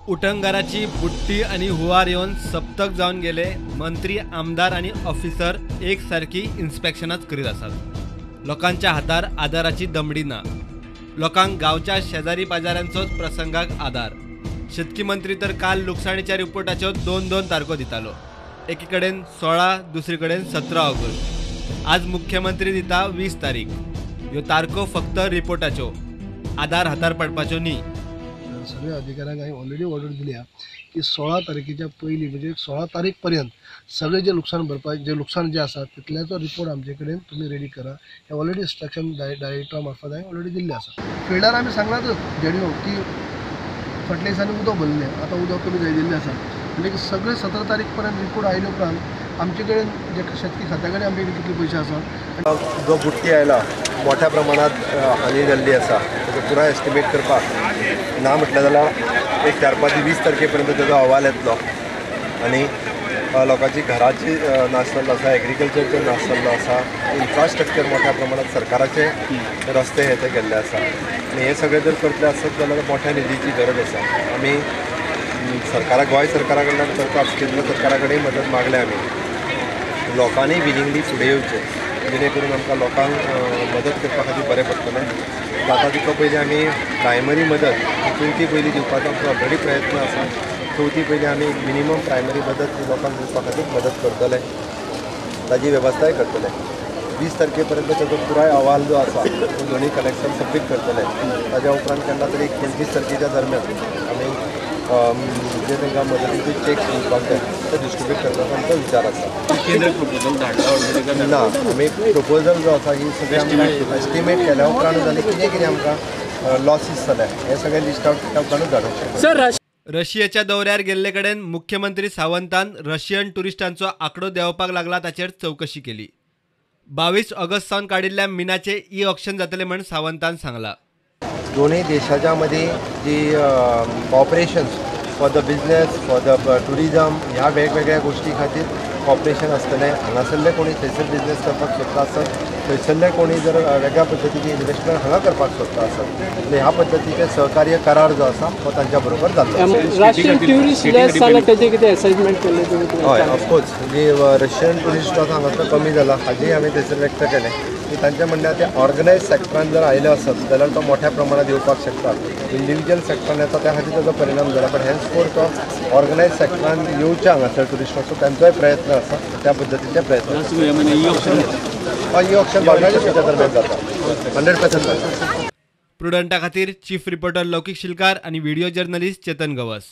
उटंगाराची बुट्टी आनी हुंवार येवन सप्तक जावन गेले. मंत्री, आमदार आनी ऑफिसर एक सारकी इन्स्पेक्शनाच करीत आसात. लोकांच्या हातार आदाराची दमडी ना. लोकांक गांवच्या शेजारी पाजाऱ्यांचोच प्रसंगाक आदार. शेतकी मंत्री तर काल लुकसाणीच्या रिपोर्टाच्यो दोन दोन तारखो दितालो. एकी कडेन 16, दुसरी कडेन 17 ऑगस्ट. आज मुख्यमंत्री दिता 20 तारीख. ह्यो तारखो फक्त रिपोर्टाच्यो, आदार हातार पडपाच्यो न्ही. सगळ्या अधिकाऱ्यांक हांवें ऑलरेडी ऑर्डर दिल्या की 16 तारखेच्या पयलीं म्हणजे 16 तारीख पर्यंत सगळे जे लुकसाण भरपाय जे लुकसाण जे आसा तितल्याचो रिपोर्ट आमचे कडेन तुमी रेडी करा. हे ऑलरेडी इन्स्ट्रक्शन डायरेक्टरा मार्फत हांवें ऑलरेडी दिल्लें आसा. फिल्डार आमी सांगलातच जेडिओ की फाटल्या दिसांनी उदक भरलें, आतां उदक कमी जायिल्लें आसा. म्हणजे सगळे 17 तारीख पर्यंत रिपोर्ट आयले उपरांत आमचे कडेन जे शेतकी खात्या कडेन आमचे कडेन कितले पयशे आसा. जो बुट्टी आयला मोठ्या प्रमाणात हानी जाल्ली आसा ताचो पुराय एस्टिमेट करपाक ना म्हटलें जाल्यार एक 4-5 20 तारखे पर्यंत ताजो अहवाल येतलो आनी लोकांची घराची नाश जाल्लो आसा, एग्रीकल्चरचो नाश जाल्लो आसा, इन्फ्रास्ट्रक्चर मोठ्या प्रमाणात सरकाराचे रस्ते हे ते गेल्ले आसा आनी हे सगळें जर करतले आसत जाल्यार मोठ्या निधीची गरज आसा. आमी सरकारा गोंय सरकारा कडल्यान करतात, केंद्र सरकारा कडेन मदत मागल्या. आमी लोकांनी विलिंगली फुडें येवचें जेणे करून आमकां लोकांक मदत करपा खातीर बरें पडटलें. जाता तितलो पयलीं आमी प्रायमरी मदत चवथी पयलीं दिवपाचो आमचो ऑलरेडी प्रयत्न आसा. चवथी पयलीं आमी मिनिमम प्रायमरी मदत लोकांक दिवपा खातीर मदत करतले, ताजी वेवस्थाय करतले. 20 तारखे पर्यंत ताजो पुराय अहवाल जो आसा तो दोनूय कलेक्शन सबमीट करतले. ताज्या उपरांत केन्ना तरी 25 तारखेच्या दरम्यान आमी जे तांकां मदतीचे चॅक्स दिवपाक जाय ते डिस्ट्रिब्यूट करपाचो आमचो विचार आसा. केंद्र प्रपोजल धाडला ना, आमी प्रपोजल जो आसा ही सगळें एस्टिमेट केल्या उपरांत आनी कितें कितें आमकां लॉसीस जाले हे सगळें लिस्ट आवट केल्या उपरांतूच धाडूंक शकता. रशियेच्या दौऱ्यार गेल्ले कडेन मुख्यमंत्री सावंतान रशियन ट्युरिस्टांचो आंकडो देंवपाक लागला ताचेर चवकशी केली. 22 ऑगस्ट सावन काडिल्ल्या मिनाचे ई ऑक्शन जातलें म्हण सावंतान सांगला. दोनूय देशाच्या मदीं जी cooperations for the business, for the tourism ह्या वेगवेगळ्या गोश्टी खातीर कॉपरेशन आसतलें. हांगासरले कोणी थंयसर बिजनेस करपाक सोदता आसत, थंयसरले कोणी जर वेगळ्या पद्दतीची इन्वेस्टमेंट हांगा करपाक सोदता आसत जाल्यार ह्या पद्दतीचे सहकार्य करार जो आसा तो तांच्या बरोबर जाल्लो. हय, ऑफकोर्स जी रशियन ट्युरिस्ट आसा हांगासर कमी जाला हाजेय आमी थंयसर व्यक्त केलें की तांचें म्हणणें ते ऑर्गनायज सेक्टरान जर आयले आसत जाल्यार तो मोठ्या प्रमाणात येवपाक शकता. इंडिविज्युअल सेक्टरान येता त्या खातीर ताजो परिणाम जाला, पण हेन्सफोर तो ऑर्गनायज सेक्टरान येवचे हांगासर ट्युरिस्ट सो तांचोय प्रयत्न आसा, त्या पद्दतीचे प्रयत्न. ई ऑक्शन बांगलादेशाच्या दरम्यान जाता 100% जाता. प्रुडंटा खातीर चीफ रिपोर्टर लौकिक शिलकार आनी व्हिडिओ जर्नलिस्ट चेतन गवस.